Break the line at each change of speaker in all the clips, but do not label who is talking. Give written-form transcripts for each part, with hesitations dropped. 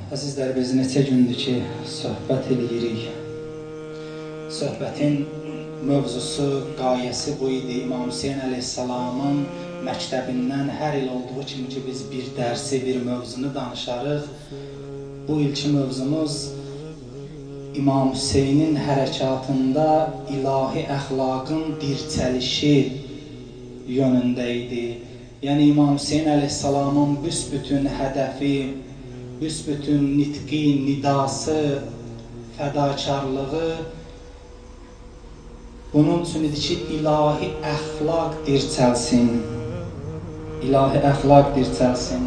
Əzizlər, biz neçə gündür ki, söhbət eləyirik. Söhbətin mövzusu, qayəsi bu idi. İmam Hüseyn əleyhissalamın məktəbindən hər il olduğu kimi ki, biz bir dərsi, bir mövzunu danışarıq. Bu ilki mövzumuz İmam Hüseynin hərəkatında ilahi əxlaqın dirçəlişi yönündə idi. Yəni İmam Hüseyn əleyhissalamın büsbütün hədəfi, büsbütün nitqi, nidası, fədakarlığı bunun üçün idi ki, ilahi əxlaq dirçəlsin. İlahi əxlaq dirçəlsin.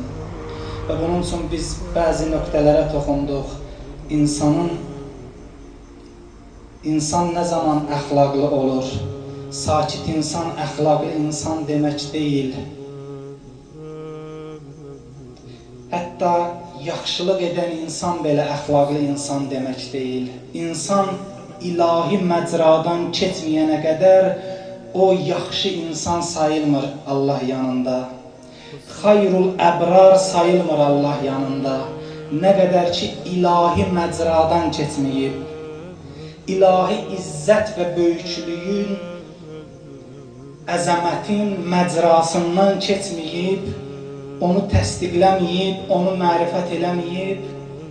Və bunun üçün biz bəzi nöqtələrə toxunduq. İnsan nə zaman əxlaqlı olur? Sakit insan əxlaqlı insan demək deyil. Hətta yaxşılıq edən insan belə əxlaqlı insan demək deyil. İnsan ilahi məcradan keçməyənə qədər o yaxşı insan sayılmır Allah yanında. Xayrul əbrar sayılmır Allah yanında. Nə qədər ki ilahi məcradan keçməyib, ilahi izzət və böyüklüyün, əzəmətin məcrasından keçməyib, onu təsdiqləməyib, onu mərifət eləməyib,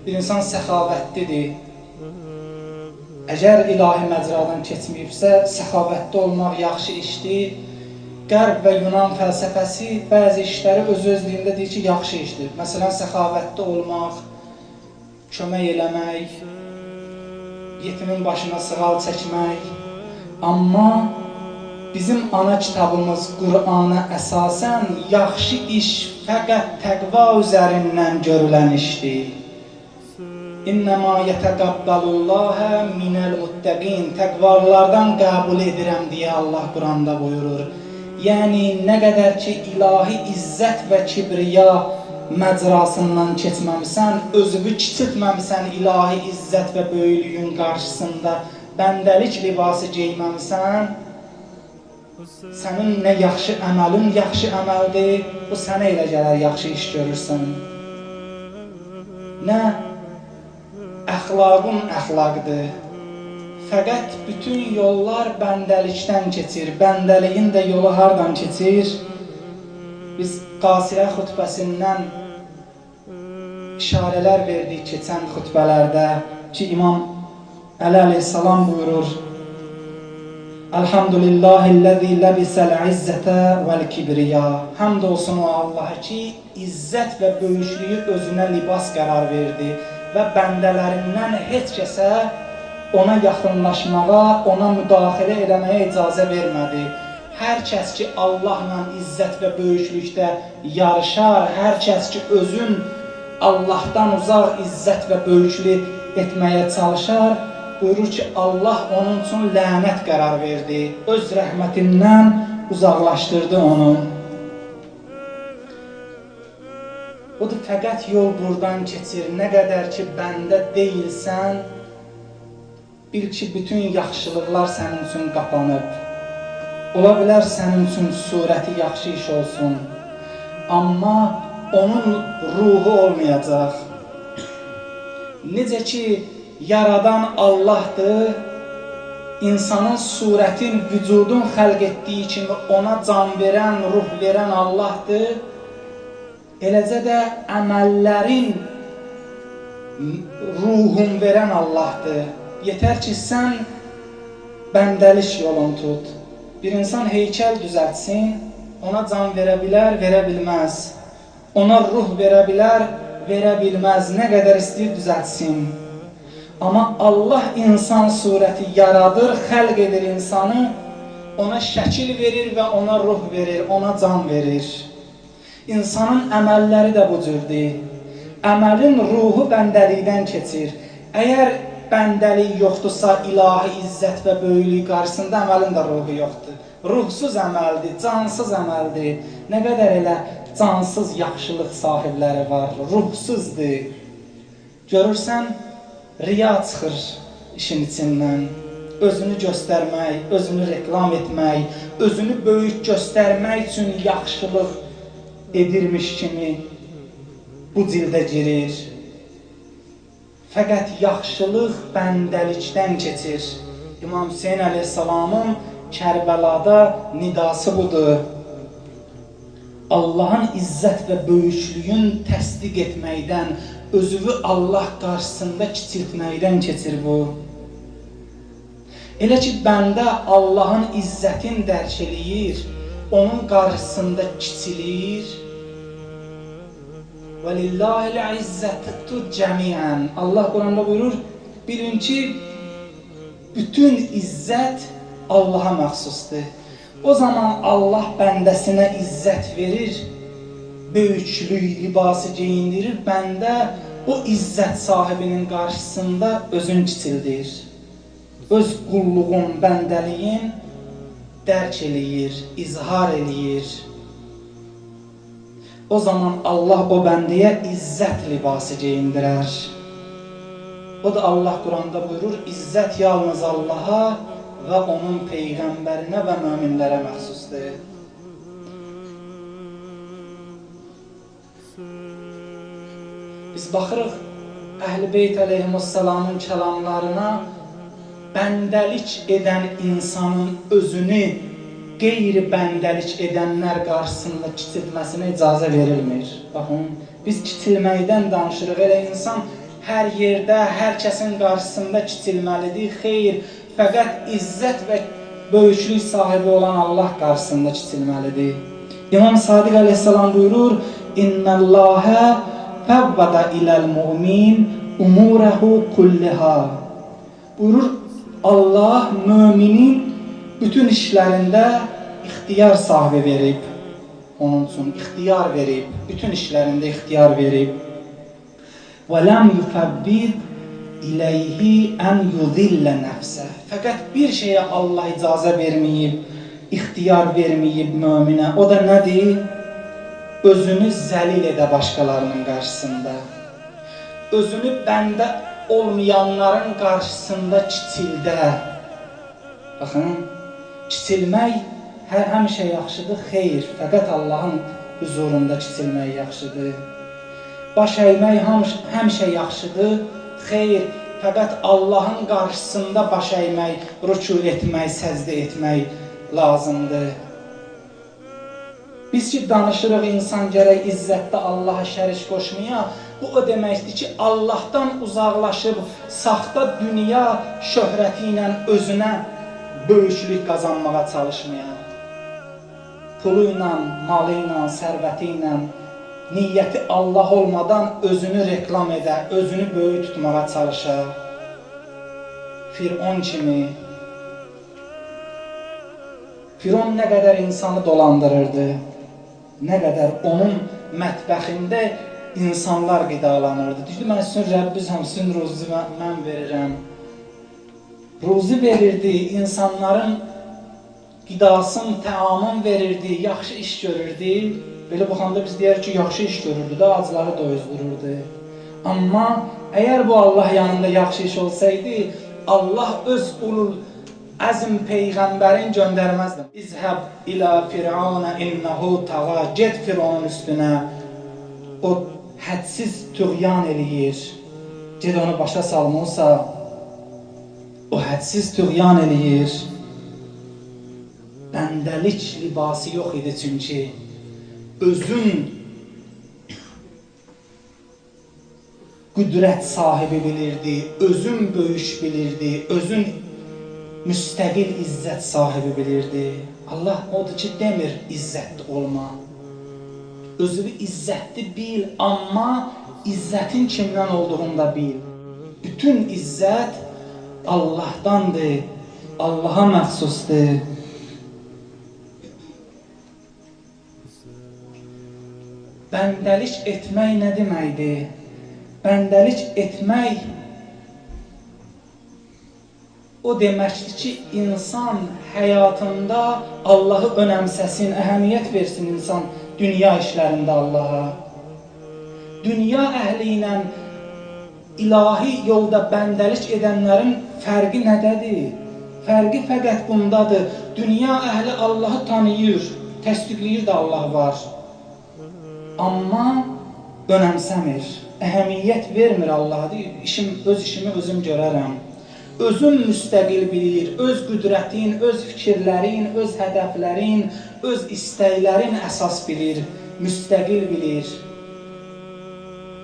bir insan səxavətlidir. Əgər ilahi məcradan keçməyibsə, səxavətli olmaq yaxşı işdir. Qərb və Yunan fəlsəfəsi bəzi işləri öz-özlüyündə deyir ki, yaxşı işdir. Məsələn, səxavətli olmaq, kömək eləmək, yetimin başına sığal çəkmək. Amma bizim ana kitabımız Qur'ana əsasən yaxşı iş fəqət təqva üzərindən görülən işdir. İnnemâ yetəqəbbəlullâhə minəl muttəqin. Təqvalılardan qəbul edirəm deyə Allah Quranda buyurur. Yəni nə qədər ki ilahi izzət və kibriya məcrasından keçməmisən, özünü kiçiltməmisən ilahi izzət və böyüklüyün qarşısında, bəndəlik libası geyməmisən, sənin nə yaxşı əməlin yaxşı əməldir, bu sənə elə gələr yaxşı iş görürsən. Nə əxlaqın əxlaqdır. Fəqət bütün yollar bəndəlikdən keçir. Bəndəliyin də yolu hardan keçir? Biz Qasirə xutbəsindən işarələr verdik keçən xutbələrdə ki, İmam Əli əleyhissalam buyurur: Elhamdülillahillezî lebisel izzete vel kibriya. Həmd olsun o Allaha ki, izzət və böyüklüyü özünə libas qərar verdi və bəndələrindən heç kəsə ona yaxınlaşmağa, ona müdaxilə eləməyə icazə vermədi. Hər kəs ki Allahla izzət və böyüklükdə yarışar, hər kəs ki özün Allahdan uzaq izzət və böyüklük etməyə çalışar, buyurur ki, Allah onun üçün lənət qərar verdi. Öz rəhmətindən uzaqlaşdırdı onu. Odur, fəqət yol buradan keçir. Nə qədər ki bəndə deyilsən, bil ki, bütün yaxşılıqlar sənin üçün qapanıb. Ola bilər sənin üçün surəti yaxşı iş olsun, amma onun ruhu olmayacaq. Necə ki, yaradan Allahdır, insanın surətin, vücudun xəlq etdiyi kimi ona can verən, ruh verən Allahdır, eləcə də əməllərin ruhun verən Allahdır. Yetər ki, sən bəndəlik yolunu tut. Bir insan heykəl düzəltsin, ona can verə bilər, verə bilməz. Ona ruh verə bilər, verə bilməz. Nə qədər istəyir düzəltsin. Amma Allah insan surəti yaradır, xəlq edir insanı, ona şəkil verir və ona ruh verir, ona can verir. İnsanın əməlləri də bu cürdür. Əməlin ruhu bəndəlikdən keçir. Əgər bəndəlik yoxdursa, ilahi izzət və böyüklük qarşısında əməlin də ruhu yoxdur. Ruhsuz əməldir, cansız əməldir. Nə qədər elə cansız yaxşılıq sahibləri var, ruhsuzdur. Görürsən, riya çıxır işin içindən. Özünü göstərmək, özünü reklam etmək, özünü böyük göstərmək üçün yaxşılıq edirmiş kimi bu cildə girir. Fəqət yaxşılıq bəndəlikdən keçir. İmam Hüseyin əleyhissalamın Kərbəlada nidası budur. Allahın izzət və böyüklüyün təsdiq etməkdən, özünü Allah qarşısında kiçiltməkdən keçir bu. Elə ki, bəndə Allahın izzətini dərk eləyir, onun qarşısında kiçilir. وَلِلَّهِ الْعِزَّةُ جَمِيعًا. Allah Quranda buyurur, bilin ki, bütün izzət Allaha məxsusdur. O zaman Allah bəndəsinə izzət verir, böyüklük libası geyindirir, bəndə o izzət sahibinin qarşısında özünü kiçildir. Öz qulluğun, bəndəliyin dərk eləyir, izhar eləyir. O zaman Allah o bəndəyə izzət libası geyindirər. O da Allah Quranda buyurur, izzət yalnız Allaha və onun peyğəmbərinə və möminlərə məxsusdur. Biz baxırıq Əhl-i Beyt əleyhimussalamın kəlamlarına, bəndəlik edən insanın özünü qeyri-bəndəlik edənlər qarşısında kiçiltməsinə icazə verilmir. Baxın, biz kiçilməkdən danışırıq. Elə insan hər yerdə, hər kəsin qarşısında kiçilməlidir. Xeyr, fəqət izzət və böyüklük sahibi olan Allah qarşısında kiçilməlidir. İmam Sadiq əleyhissalam buyurur, İnnəlləhə fəvvədə iləl mümin umurəhu kulliha. Buyurur, Allah müminin bütün işlərində ixtiyar sahibi verib, onun üçün ixtiyar verib, bütün işlərində ixtiyar verib. وَلَمْ يُفَوِّضْ إِلَيْهِ أَنْ يُذِلَّ نَفْسَهُ. Fəqət bir şeyə Allah icazə verməyib, ixtiyar verməyib möminə. O da nədir? Özünü zəlil edə başqalarının qarşısında. Özünü bəndə olmayanların qarşısında kiçildə. Baxın, kiçilmək həmişə yaxşıdır, xeyr, fəqət Allahın huzurunda kiçilmək yaxşıdır. Baş əymək həmişə yaxşıdır, xeyr, fəqət Allahın qarşısında baş əymək, rükû etmək, səcdə etmək lazımdır. Biz ki, danışırıq, insan gərək izzətdə Allaha şərik qoşmaya, bu o deməkdir ki, Allahdan uzaqlaşıb, saxta dünya şöhrəti ilə özünə böyüklük qazanmağa çalışmaya. Pulu ilə, malı ilə, sərvəti ilə, niyyəti Allah olmadan özünü reklam edə, özünü böyük tutmağa çalışa. Firon kimi. Firon nə qədər insanı dolandırırdı, nə qədər onun mətbəxində insanlar qidalanırdı. Deyirdi, mən sizin Rəbbizəm, sizin ruzi mən verirəm. Ruzi verirdi, insanların qidasın, təamın verirdi, yaxşı iş görürdü. Belə baxanda biz deyərik ki, yaxşı iş görürdü də, acıları doyuzdururdu. Amma əgər bu Allah yanında yaxşı iş olsaydı, Allah öz ulul əzm peyğəmbərin göndərməzdi. İzhəb ilə Firavuna innehu tağa, get Firavunun üstünə, o hədsiz tüğyan eləyir. Get onu başa sal Musa, o hədsiz tüğyan eləyir. Bəndəlik libası yox idi çünki. Özün qüdrət sahibi bilirdi, özün böyük bilirdi, özün müstəqil izzət sahibi bilirdi. Allah odur ki, demir izzətli olma. Özünü izzətli bil, amma izzətin kimdən olduğunu da bil. Bütün izzət Allahdandır, Allaha məxsusdur. Bəndəlik etmək nə deməkdir? Bəndəlik etmək o deməkdir ki, insan həyatında Allahı önəmsəsin, əhəmiyyət versin insan dünya işlərində Allaha. Dünya əhli ilə ilahi yolda bəndəlik edənlərin fərqi nədədir? Fərqi fəqət bundadır. Dünya əhli Allahı tanıyır, təsdiqləyir də Allah var. Amma önəmsəmir. Əhəmiyyət vermir Allaha. Deyir, öz işimi özüm görərəm. Özün müstəqil bilir, öz qüdrətin, öz fikirlərin, öz hədəflərin, öz istəklərin əsas bilir, müstəqil bilir.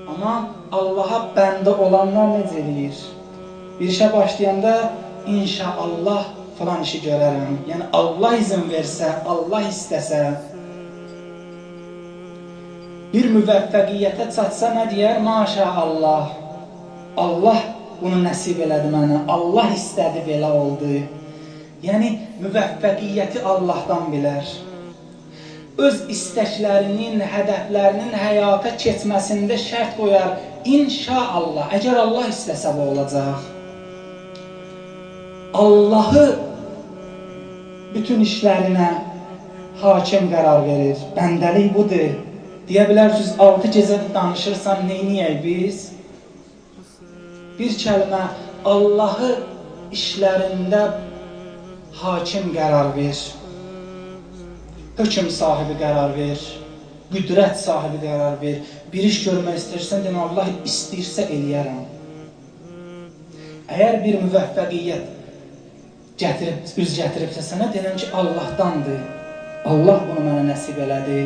Amma Allaha bəndə olanlar necə eləyir? Bir işə başlayanda inşallah falan işi görərəm. Yəni Allah izin versə, Allah istəsə, bir müvəffəqiyyətə çatsa nə deyər? Maşallah. Allah bunu nəsib elədi mənə. Allah istədi, belə oldu. Yəni müvəffəqiyyəti Allahdan bilər. Öz istəklərinin, hədəflərinin həyata keçməsində şərt qoyar. İnşallah, əgər Allah istəsə bu olacaq. Allahı bütün işlərinə hakim qərar verir. Bəndəlik budur. Deyə bilərsiniz, 6 gecədə danışırsan, neyniyək biz? Bir kəlmə, Allahı işlərində hakim qərar ver. Hökm sahibi qərar ver. Qüdrət sahibi qərar ver. Bir iş görmək istəyirsən, demə, Allah istəyirsə eləyərəm. Əgər bir müvəffəqiyyət üz gətiribsə sənə, deyirəm ki, Allahdandır. Allah bunu mənə nəsib elədi.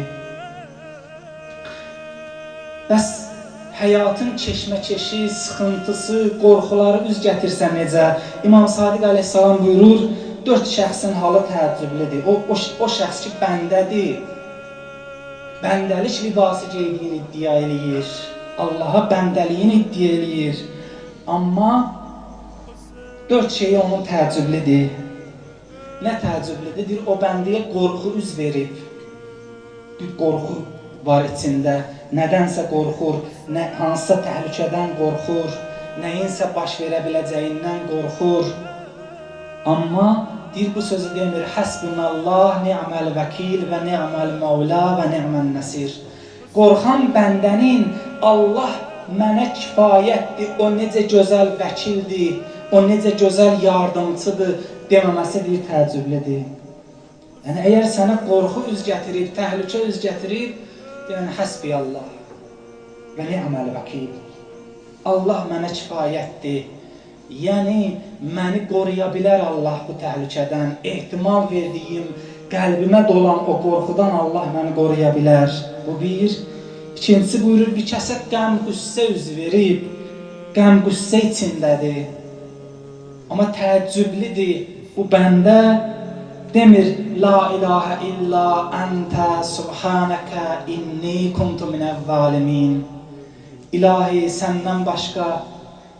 Bəs həyatın keşməkeşi, sıxıntısı, qorxuları üz gətirsə necə? İmam Sadiq əleyhissalam buyurur, 4 şəxsin halı təəccüblüdür. O şəxs ki, bəndədir, bəndəlik libası geydiyini iddia eləyir, Allaha bəndəliyini iddia eləyir. Amma 4 şeyi onun təəccüblüdür. Nə təəccüblüdür? Deyir, o bəndəyə qorxu üz verib. Bir qorxu var içində. Nədənsə qorxur, hansısa təhlükədən qorxur, nəyinsə baş verə biləcəyindən qorxur. Amma deyir, bu sözü demir. Həsbunallah, ni'məl vəkil və ni'məl məvla və ni'məl nəsir. Qorxan bəndənin Allah mənə kifayətdir, o necə gözəl vəkildir, o necə gözəl yardımçıdır deməməsi deyir, təəccüblüdür. Yəni, əgər sənə qorxu üz gətirib, təhlükə üz gətirib, yəni, həsbiyallah və ni'məl vəkil. Allah mənə kifayətdir. Yəni, məni qoruya bilər Allah bu təhlükədən. Ehtimal verdiyim, qəlbimə dolan o qorxudan Allah məni qoruya bilər. Bu bir. İkincisi buyurur, bir kəsə qəm-qüssə üz verib, qəm-qüssə içindədir. Amma təəccüblüdür, bu bəndə demir, La ilahə illə əntə subhanəkə inni kuntu minəz-zalimin. İlahi, səndən başqa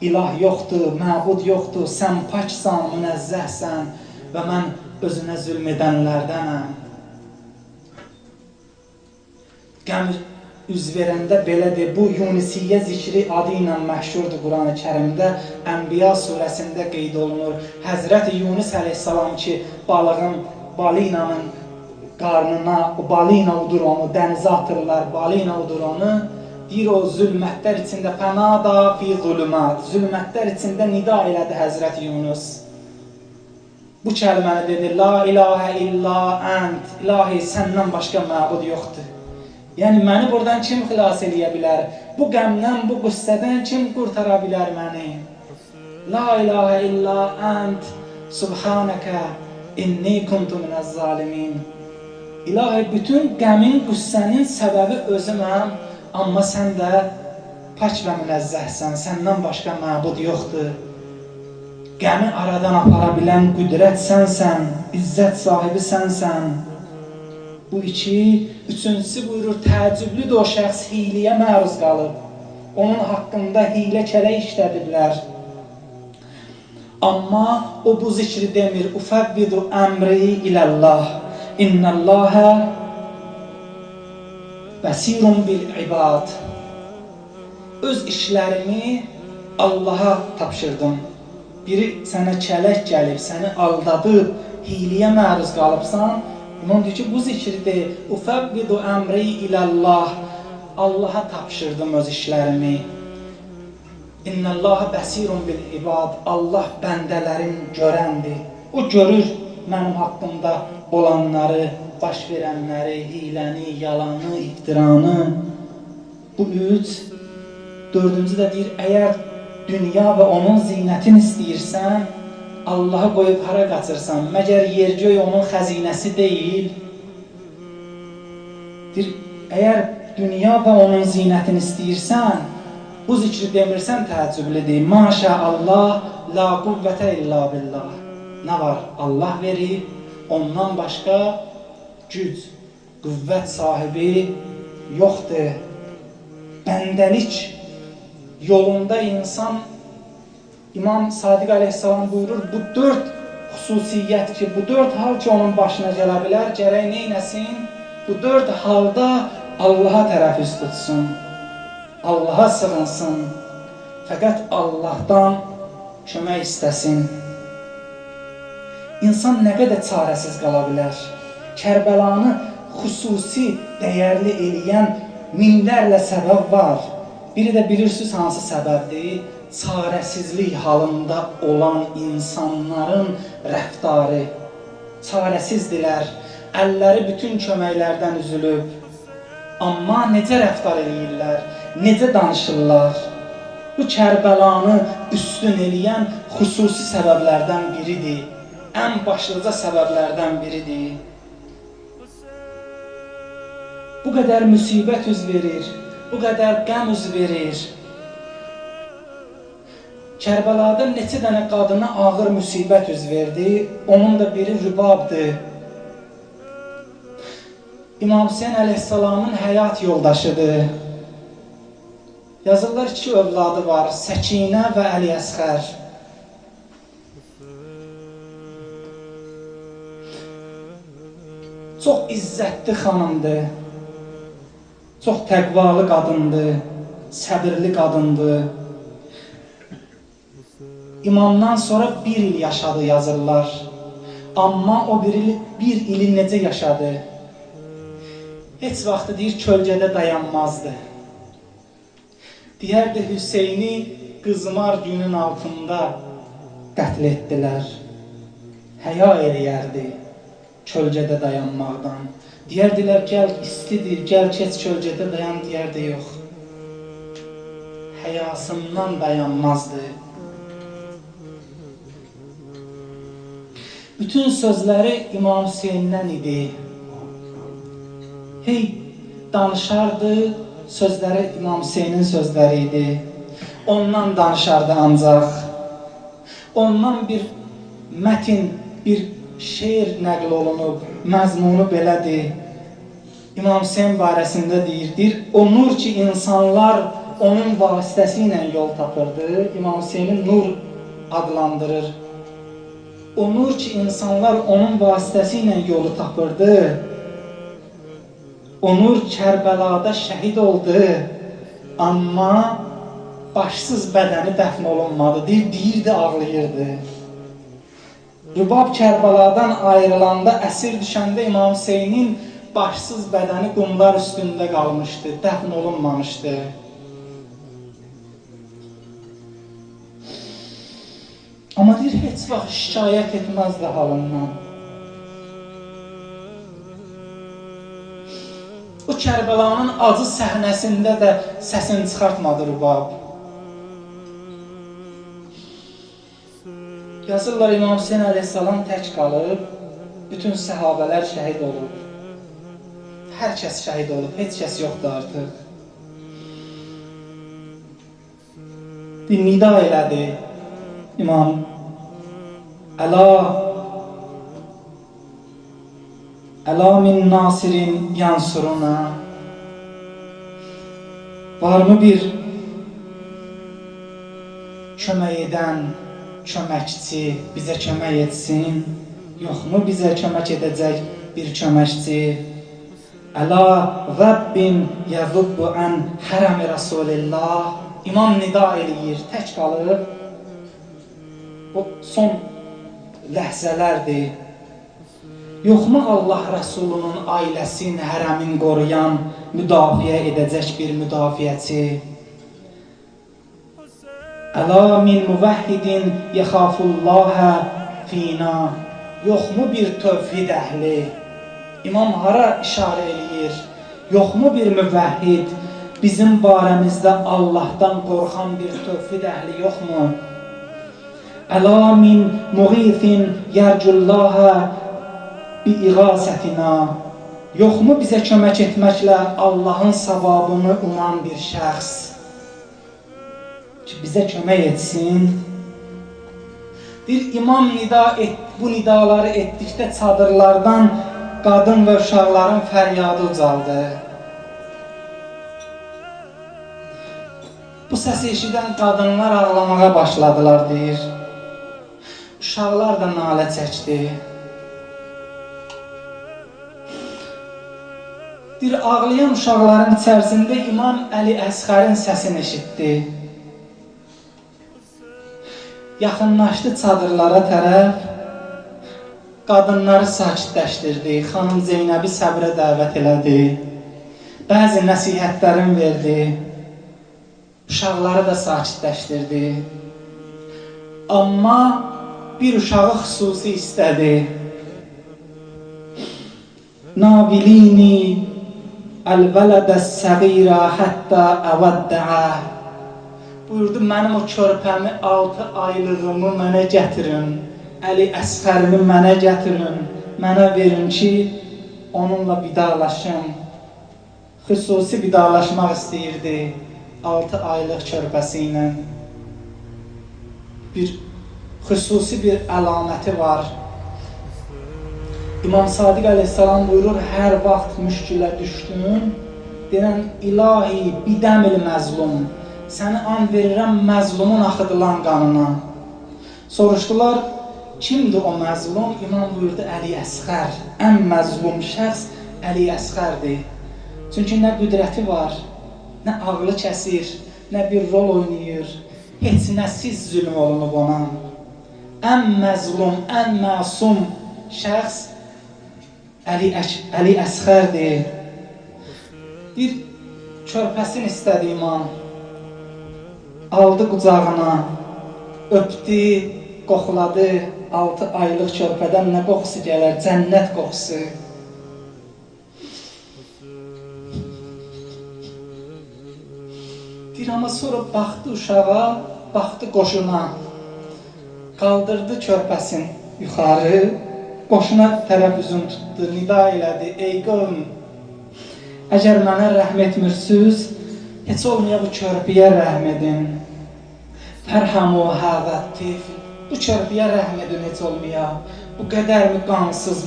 ilah yoxdur, məbud yoxdur, sən paksan, münezzəhsən və mən özünə zülm edənlərdənəm. Qəm üz verəndə belədir. Bu Yunisiyyə zikri adı ilə məşhurdur Quran-ı Kərimdə. Ənbiya surəsində qeyd olunur. Həzrəti Yunus əleyhissalam ki, balığın, balinanın qarnına, o balina udur onu, dənizə atırlar, balina udur onu. Deyir o zülmətlər içində fənada fi zulümat. Zülmətlər içində nida elədi Həzrəti Yunus. Bu kəlməni dedi: La ilahə illa ənt. İlahi, səndən başqa məbud yoxdur. Yəni məni buradan kim xilas eləyə bilər? Bu qəmdən, bu qüssədən kim qurtara bilər məni? La ilahə illa ənt. Subhanəkə inni kuntu minəz-zalimin. İlahi, bütün qəmin, qüssənin səbəbi özüməm. Amma sən də pak və münezzəhsən, səndən başqa məbud yoxdur. Qəmi aradan apara bilən qüdrət sənsən, izzət sahibi sənsən. Bu iki, üçüncüsü buyurur, təəccüblüdür o şəxs hiyləyə məruz qalıb. Onun haqqında hiylə kələk işlədiblər. Amma o bu zikri demir, Ufəvvidu əmri iləllah, innəlləhə bəsirun bil ibad. Öz işlərimi Allaha tapşırdım. Biri sənə kələk gəlib, səni aldadıb, hiyləyə məruz qalıbsan. İmam deyir ki, bu zikirdir. Ufəvvidu əmri iləllah. Allaha tapşırdım öz işlərimi. İnnəllaha bəsirun bil ibad. Allah bəndələrin görəndir. O görür mənim haqqımda olanları, baş verənləri, hiyləni, yalanı, iftiranı. Bu üç. Dördüncü də deyir, əgər dünya və onun zinətini istəyirsən, Allahı qoyub hara qaçırsan? Məgər yer-göy onun xəzinəsi deyil? Deyir, əgər dünya və onun zinətini istəyirsən, bu zikri demirsən təəccüblüdür. Maşəallah, la quvvətə illa billah. Nə var? Allah verir, ondan başqa güc, qüvvət sahibi yoxdur. Bəndəlik yolunda insan, İmam Sadiq əleyhissalam buyurur, bu dörd xüsusiyyət ki, bu dörd hal ki, onun başına gələ bilər, gərək neynəsin? Bu dörd halda Allaha tərəf üz tutsun, Allaha sığınsın, fəqət Allahdan kömək istəsin. İnsan nə qədər çarəsiz qala bilər? Kərbəlanı xüsusi dəyərli eləyən minlərlə səbəb var. Biri də bilirsiniz hansı səbəbdir? Çarəsizlik halında olan insanların rəftarı. Çarəsizdilər, əlləri bütün köməklərdən üzülüb. Amma necə rəftar eləyirlər, necə danışırlar? Bu Kərbəlanı üstün eləyən xüsusi səbəblərdən biridir. Ən başlıca səbəblərdən biridir. Bu qədər müsibət üz verir, bu qədər qəm üz verir. Kərbəlada neçə dənə qadına ağır müsibət üz verdi, onun da biri Rübabdır. İmam Hüseyin əleyhissalamın həyat yoldaşıdır. Yazırlar iki övladı var, Səkinə və Əli Əsxər. Çox izzətli xanımdır, çox təqvalı qadındır, səbirli qadındır. İmamdan sonra bir il yaşadı yazırlar. Amma o bir ili necə yaşadı? Heç vaxtı deyir, kölgədə dayanmazdı. Deyərdi, Hüseyni qızmar günün altında qətl etdilər. Həya eləyərdi kölgədə dayanmaqdan. Deyərdilər, gəl istidir, gəl keç kölgədə dayan, deyərdi, yox. Həyasından dayanmazdı. Bütün sözləri İmam Hüseyndən idi. Hey, danışardı, sözləri İmam Hüseynin sözləri idi. Ondan danışardı ancaq. Ondan bir mətin, bir şeir nəql olunub, məzmunu belədir. İmam Hüseyn barəsində deyir, o nur ki, insanlar onun vasitəsi ilə yol tapırdı. İmam Hüseyni nur adlandırır. O nur ki, insanlar onun vasitəsi ilə yolu tapırdı. O nur Kərbəlada şəhid oldu, amma başsız bədəni dəfn olunmadı. Deyirdi, ağlayırdı. Rübab Kərbəladan ayrılanda, əsir düşəndə İmam Hüseynin başsız bədəni qumlar üstündə qalmışdı, dəfn olunmamışdı. Amma deyir, heç vaxt şikayət etməzdi halından. O Kərbəlanın acı səhnəsində də səsini çıxartmadı Rübab. Yazırlar, İmam Hüseyin əleyhissalam tək qalıb, bütün səhabələr şəhid olub. Hər kəs şəhid olub, heç kəs yoxdur artıq. Nida elədi İmam. Əla, əla min nasirin yansuruna. Varmı bir kömək edən köməkçi bizə kömək etsin? Yoxmu bizə kömək edəcək bir köməkçi? Əla Rəbbin yəzubbu ən hərəmi Rasulillah. İmam nida eləyir, tək qalıb. Bu son ləhzələrdir. Yoxmu Allah Rəsulunun ailəsinin, hərəmin qoruyan, müdafiə edəcək bir müdafiəçi? Əla min müvəhhidin yəxafullahə fina. Yoxmu bir tövhid əhli? İmam hara işarə eləyir? Yoxmu bir müvəhhid, Bizim barəmizdə Allahdan qorxan bir tövhid əhli yoxmu? Əla min muğithin yərcullaha bi iğasətina. Yoxmu bizə kömək etməklə Allahın savabını uman bir şəxs ki, bizə kömək etsin? Bir imam nida et, bu nidaları etdikdə çadırlardan qadın və uşaqların fəryadı ucaldı. Bu səsi eşidən qadınlar ağlamağa başladılar, deyir. Uşaqlar da nalə çəkdi. Deyir, ağlayan uşaqların içərisində İmam Əli Əsxərin səsini eşitdi. Yaxınlaşdı çadırlara tərəf, qadınları sakitləşdirdi, xanım Zeynəbi səbrə dəvət elədi, bəzi nəsihətlərin verdi, uşaqları da sakitləşdirdi. Amma bir uşağı xüsusi istədi. Nabilini əl-vələdə-səğirə həttə əvəddəə. Buyurdu, mənim o körpəmi, 6 aylığımı mənə gətirin, Əli Əsxərimi mənə gətirin, mənə verin ki, onunla vidalaşım. Xüsusi vidalaşmaq istəyirdi 6 aylıq körpəsi ilə. Bir xüsusi bir əlaməti var. İmam Sadiq əleyhissalam buyurur, hər vaxt müşkülə düşdün, deyən ilahi bidəmil məzlum, səni an verirəm məzlumun axıdılan qanına. Soruşdular, kimdir o məzlum? İmam buyurdu, Əli Əsxər. Ən məzlum şəxs Əli Əsxərdir. Çünki nə qüdrəti var, nə ağlı kəsir, nə bir rol oynayır, heç nəsiz zülm olunub ona. Ən məzlum, ən məsum şəxs Əli Əsxərdir. Bir körpəsini istədi imam. Aldı qucağına, öpdü, qoxladı. 6 aylıq körpədən nə qoxusu gələr? Cənnət qoxusu. Deyir, amma sonra baxdı uşağa, baxdı qoşuna. Qaldırdı körpəsini yuxarı, qoşuna tərəf üzün tutdu, nida elədi. Ey qövm, əgər mənə rəhm etmirsiniz, heç olmaya bu körpüyə rəhm edin. Fərhamu həzət tifl. Bu körpüyə rəhm edin heç olmaya. Bu qədərmi qansız,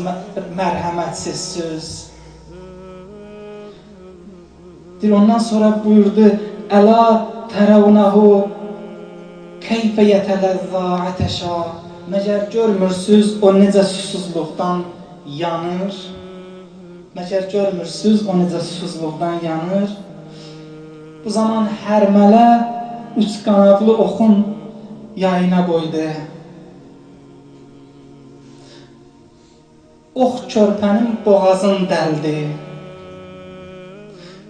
mərhəmətsiz söz. Deyir, ondan sonra buyurdu, Əla tərəvnəhu keyfə yətələzzə atəşə. Məgər görmürsünüz o necə susuzluqdan yanır? Məgər görmürsünüz o necə susuzluqdan yanır? Bu zaman hərmələ 3 qanadlı oxun yayına qoydu. Ox körpənin boğazını dəldi.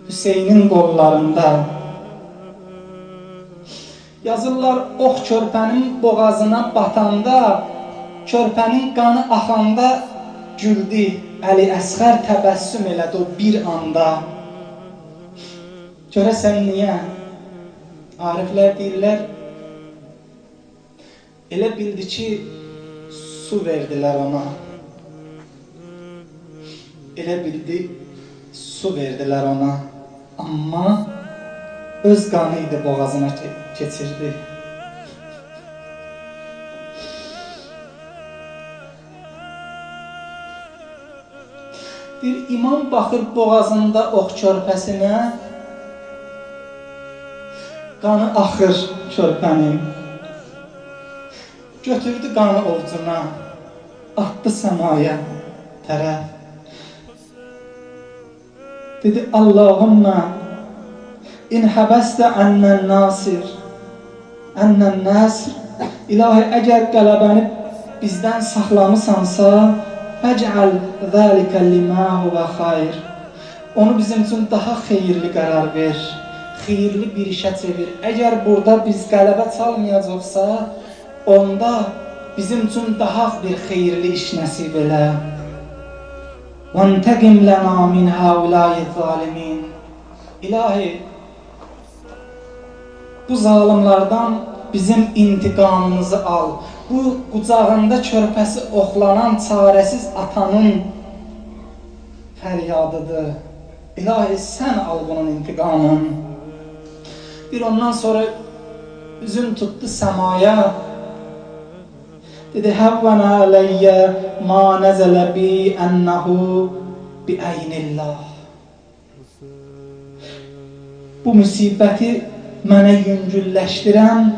Hüseynin qollarında. Yazırlar, ox körpənin boğazına batanda, körpənin qanı axanda güldü. Əli Əsxər təbəssüm elədi o bir anda. Görəsən niyə? Ariflər deyirlər, elə bildi ki, su verdilər ona. Elə bildi, su verdilər ona. Amma öz qanı idi boğazına keçirdi. Bir imam baxır boğazında ox körpəsinə, qanı axır körpənin. Götürdü qanı ovcuna, atdı səmaya tərəf. Dedi, Allahümmə in həbəstə ənnən nasir, ənnən nəsr, İlahi, əgər qələbəni bizdən saxlamısansa, fəcəl zəlikə limə huvə xayr. Onu bizim üçün daha xeyirli qərar ver, xeyirli bir işə çevir. Əgər burada biz qələbə çalmayacaqsa, onda bizim üçün daha bir xeyirli iş nəsib elə. وَانْتَقِمْ لَنَا مِنْ هَؤُلَاءِ الظَّالِمِينَ. İlahi, Bu zalimlardan bizim intiqamımızı al. Bu qucağında körpəsi oxlanan çarəsiz atanın fəryadıdır. İlahi, sən al bunun intiqamını. Bir ondan sonra üzün tutdu səmaya. Dedi, Həvvənə ələyyə ma nəzələ bi ənəhu bi əynillah. Bu müsibəti mənə yüngülləşdirən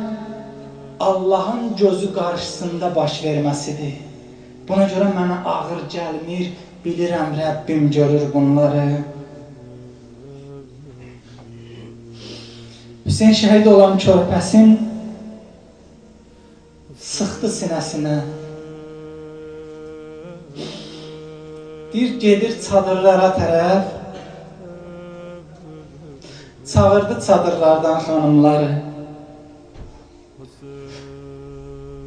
Allahın gözü qarşısında baş verməsidir. Buna görə mənə ağır gəlmir, bilirəm Rəbbim görür bunları. Hüseyn şəhid olan körpəsin sıxdı sinəsinə. Deyir, gedir çadırlara tərəf, çağırdı çadırlardan xanımları.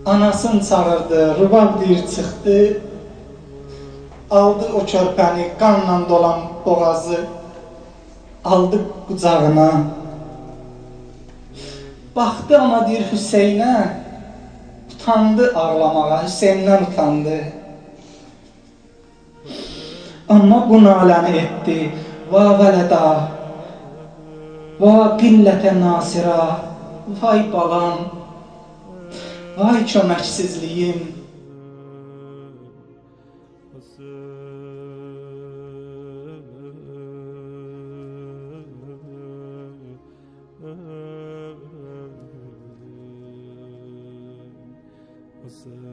Anasını çağırdı, Rubab deyir, çıxdı, aldı o körpəni, qanla dolan boğazı, aldı qucağına. Baxdı amma deyir Hüseynə, utandı ağlamağa, Hüseyndən utandı. Amma bu naləni etdi, va vələda, va qillətə nasira, vay balam, vay köməksizliyim.
Hüseyin.